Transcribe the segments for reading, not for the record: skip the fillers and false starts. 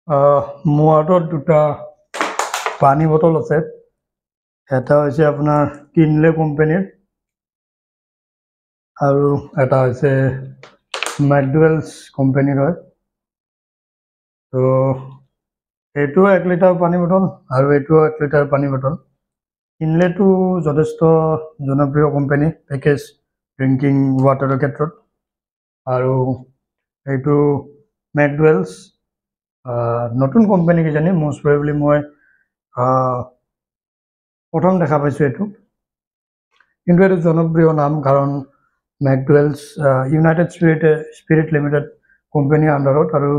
মোৰ হাতত দুটা পানী বটল আছে। এটা হৈছে আপোনাৰ কিনলে কোম্পানীৰ আৰু এটা হৈছে মেকডুৱেলছ কোম্পানীৰ হয়। তো এইটোও 1 লিটাৰ পানী বটল আৰু এইটোও 1 লিটাৰ পানী বটল। কিনলেটো যথেষ্ট জনপ্ৰিয় কোম্পানী পেকেজ ড্ৰিংকিং ৱাটাৰৰ ক্ষেত্ৰত আৰু এইটো মেকডুৱেলছ নতুন কোম্পানী কিজানি, মষ্ট প্ৰবেবলি মই প্ৰথম দেখা পাইছোঁ এইটো। কিন্তু এইটো জনপ্ৰিয় নাম, কাৰণ মেকডুৱেলছ ইউনাইটেড স্পিৰিট লিমিটেড কোম্পানীৰ আণ্ডাৰত আৰু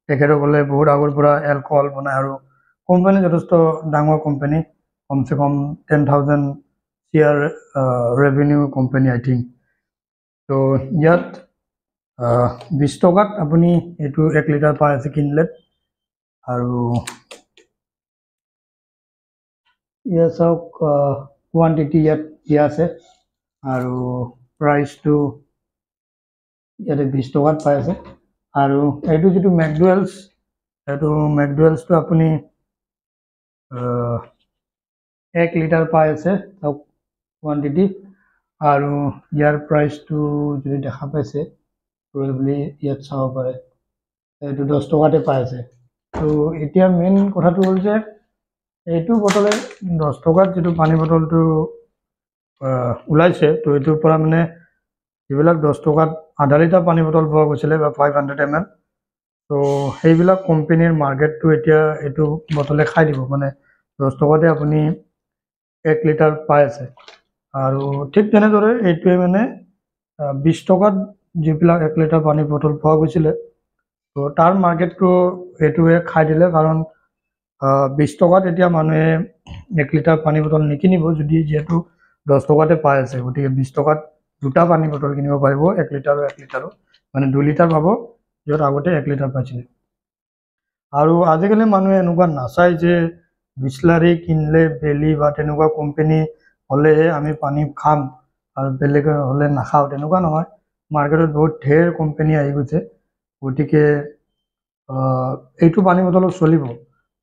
তেখেতসকলে বহুত আগৰ পৰা এলকহল বনায় আৰু কোম্পানী যথেষ্ট ডাঙৰ কোম্পানী, কমচে কম 10,000 CR revenue company, I think. ত' ইয়াত 20 টকাত আপুনি এইটো 1 লিটাৰ পাই আছে কিনলেত। আৰু ইয়াত চাওক, কোৱান্টিটি ইয়াত দিয়া আছে আৰু প্ৰাইচটো ইয়াতে 20 টকাত পাই আছে। আৰু এইটো যিটো মেকডুৱেলছ, এইটো মেকডুৱেলছটো আপুনি 1 লিটাৰ পাই আছে, চাওক কোৱান্টিটি আৰু ইয়াৰ প্ৰাইচটো যদি দেখা পাইছে, প্ৰবেবলি ইয়াত চাব পাৰে, এইটো 10 টকাতে পাই আছে। ত' এতিয়া মেইন কথাটো হ'ল যে এইটো বটলে 10 টকাত যিটো পানী বটলটো ওলাইছে, তো এইটোৰ পৰা মানে যিবিলাক 10 টকাত আধা লিটাৰ পানী বটল পোৱা গৈছিলে বা 500 ml, ত' সেইবিলাক কোম্পেনীৰ মাৰ্কেটটো এতিয়া এইটো বটলে খাই দিব। মানে 10 টকাতে আপুনি 1 লিটাৰ পাই আছে। আৰু ঠিক তেনেদৰে এইটোৱে মানে 20 টকাত যিবিলাক 1 লিটাৰ পানী বটল পোৱা গৈছিলে, ত' তাৰ মাৰ্কেটটো এইটোৱে খাই দিলে। কাৰণ 20 টকাত এতিয়া মানুহে 1 লিটাৰ পানী বটল নিকিনিব, যদি যিহেতু 10 টকাতে পাই আছে। গতিকে 20 টকাত দুটা পানী বটল কিনিব পাৰিব, 1 লিটাৰো 1 লিটাৰো, মানে 2 লিটাৰ পাব, য'ত আগতে 1 লিটাৰ পাইছিলে। আৰু আজিকালি মানুহে এনেকুৱা নাচায় যে বিছলাৰী, কিনলে, বেলি বা তেনেকুৱা কোম্পেনী হ'লেহে আমি পানী খাম আৰু বেলেগ হ'লে নাখাওঁ, তেনেকুৱা নহয়। মাৰ্কেটত বহুত ঢেৰ কোম্পেনী আহি গৈছে। গতিকে এইটো পানী বটলো চলিব।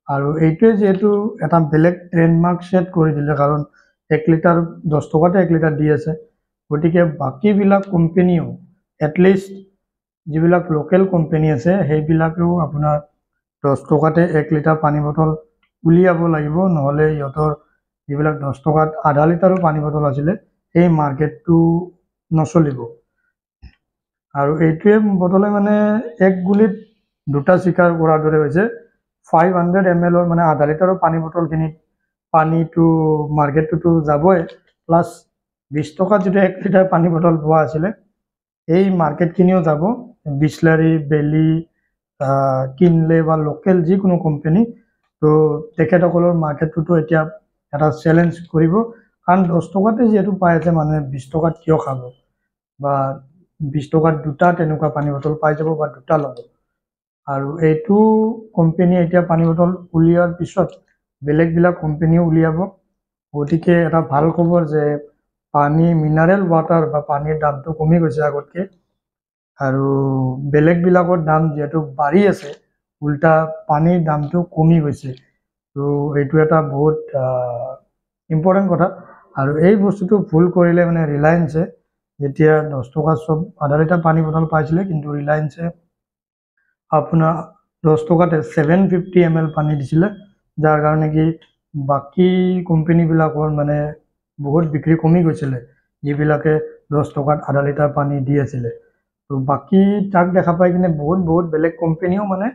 আৰু এইটোৱে যিহেতু এটা বেলেগ ট্ৰেণ্ডমাৰ্ক ছেট কৰি দিলে, কাৰণ 1 লিটাৰ 10 টকাতে 1 লিটাৰ দি আছে, গতিকে বাকীবিলাক কোম্পেনীও, এটলিষ্ট যিবিলাক লোকেল কোম্পেনী আছে, সেইবিলাকেও আপোনাৰ 10 টকাতে 1 লিটাৰ পানী বটল উলিয়াব লাগিব। নহ'লে সিহঁতৰ যিবিলাক 10 টকাত আধা লিটাৰো পানী বটল আছিলে, সেই মাৰ্কেটটো নচলিব। আৰু এইটোৱে বটলে মানে এক গুলিত দুটা চিকাৰ কৰাৰ দৰে হৈছে। 500 ml-ৰ মানে আধা লিটাৰৰ পানী বটলখিনিত পানীটো মাৰ্কেটটোতো যাবই, প্লাছ 20 টকাত যিটো 1 লিটাৰ পানী বটল পোৱা আছিলে, এই মাৰ্কেটখিনিও যাব। বিছলাৰী, বেলি, কিনলে বা লোকেল যিকোনো কোম্পেনী, ত' তেখেতসকলৰ মাৰ্কেটটোতো এতিয়া এটা চেলেঞ্জ কৰিব। কাৰণ 10 টকাতে যিহেতু পাই আছে, মানুহে 20 টকাত কিয় খাব? বা 20 টকাত দুটা তেনেকুৱা পানী বটল পাই যাব বা দুটা ল'ব। আৰু এইটো কোম্পেনীয়ে এতিয়া পানী বটল উলিওৱাৰ পিছত বেলেগবিলাক কোম্পেনীও উলিয়াব। গতিকে এটা ভাল খবৰ যে পানী, মিনাৰেল ৱাটাৰ বা পানীৰ দামটো কমি গৈছে আগতকৈ আৰু বেলেগবিলাকৰ দাম যিহেতু বাঢ়ি আছে, উল্টা পানীৰ দামটো কমি গৈছে। ত' এইটো এটা বহুত ইম্পৰ্টেণ্ট কথা। আৰু এই বস্তুটো ভুল কৰিলে মানে ৰিলায়েন্সে, যেতিয়া 10 টকাত চব আধা লিটাৰ পানী বটল পাইছিলে, কিন্তু ৰিলায়েন্সে আপোনাৰ 10 টকাতে 750 ml পানী দিছিলে, যাৰ কাৰণে কি বাকী কোম্পেনীবিলাকৰ মানে বহুত বিক্ৰী কমি গৈছিলে, যিবিলাকে 10 টকাত আধা লিটাৰ পানী দি আছিলে। ত' বাকী তাক দেখা পাই কিনে বহুত বহুত বেলেগ কোম্পেনীও মানে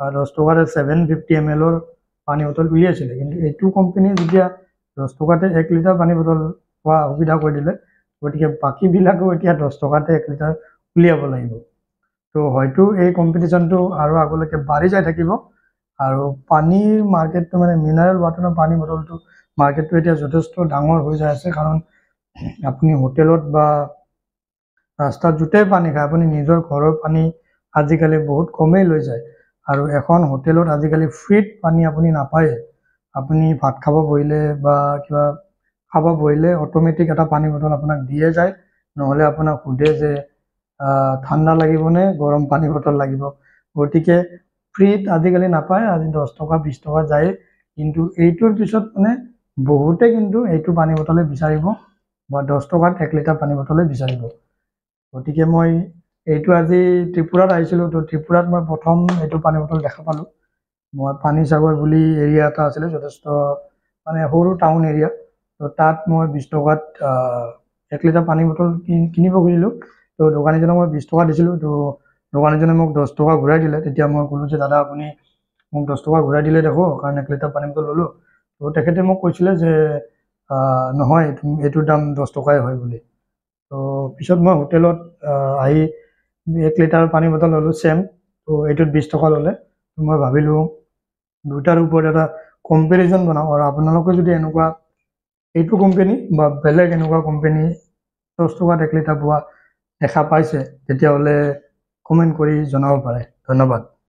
10 টকাতে 750 ml-ৰ পানী বটল উলিয়াইছিলে। কিন্তু এইটো কোম্পেনীয়ে যেতিয়া 10 টকাতে 1 লিটাৰ পানী বটল পোৱা সুবিধা কৰি দিলে, গতিকে বাকীবিলাকেও এতিয়া 10 টকাতে 1 লিটাৰ উলিয়াব লাগিব। ত' হয়তো এই কম্পিটিশ্যনটো আৰু আগলৈকে বাঢ়ি যাই থাকিব। আৰু পানীৰ মাৰ্কেটটো, মানে মিনাৰেল ৱাটাৰৰ পানী বটলটো মাৰ্কেটটো এতিয়া যথেষ্ট ডাঙৰ হৈ যাই আছে। কাৰণ আপুনি হোটেলত বা ৰাস্তাত য'তেই পানী খায়, আপুনি নিজৰ ঘৰৰ পানী আজিকালি বহুত কমেই লৈ যায়। আৰু এখন হোটেলত আজিকালি ফ্ৰীত পানী আপুনি নাপায়ে। আপুনি ভাত খাব বহিলে বা কিবা খাব বহিলে অট'মেটিক এটা পানী বটল আপোনাক দিয়ে যায়। নহ'লে আপোনাক সোধে যে ঠাণ্ডা লাগিবনে গৰম পানী বটল লাগিব। গতিকে ফ্ৰীত আজিকালি নাপায়, আজি 10 টকা 20 টকা যায়। কিন্তু এইটোৰ পিছত মানে বহুতে কিন্তু এইটো পানী বটলে বিচাৰিব বা 10 টকাত 1 লিটাৰ পানী বটলে বিচাৰিব। গতিকে মই এইটো আজি ত্ৰিপুৰাত আহিছিলোঁ, তো ত্ৰিপুৰাত মই প্ৰথম এইটো পানী বটল দেখা পালোঁ। মই পানীসাগৰ বুলি এৰিয়া এটা আছিলে, যথেষ্ট মানে সৰু টাউন এৰিয়া, তো তাত মই 20 টকাত 1 লিটাৰ পানী বটল কিনিব খুজিলোঁ। তো দোকানীজনক মই 20 টকা দিছিলোঁ, তো দোকানীজনে মোক 10 টকা ঘূৰাই দিলে। তেতিয়া মই ক'লোঁ যে দাদা আপুনি মোক 10 টকা ঘূৰাই দিলে দেখো, কাৰণ 1 লিটাৰ পানী বটল ল'লোঁ। তো তেখেতে মোক কৈছিলে যে নহয়, এইটোৰ দাম 10 টকাই হয় বুলি। তো পিছত মই হোটেলত আহি 1 লিটাৰ পানী বটল ল'লোঁ ছেম, তো এইটোত 20 টকা ল'লে। মই ভাবিলোঁ দুটাৰ ওপৰত এটা কম্পেৰিজন বনাওঁ, আৰু আপোনালোকে যদি এনেকুৱা এইটো কোম্পেনী বা বেলেগ এনেকুৱা কোম্পেনী 10 টকাত 1 লিটাৰ পোৱা দেখা পাইছে, তেতিয়াহ'লে কমেণ্ট কৰি জনাব পাৰে। ধন্যবাদ।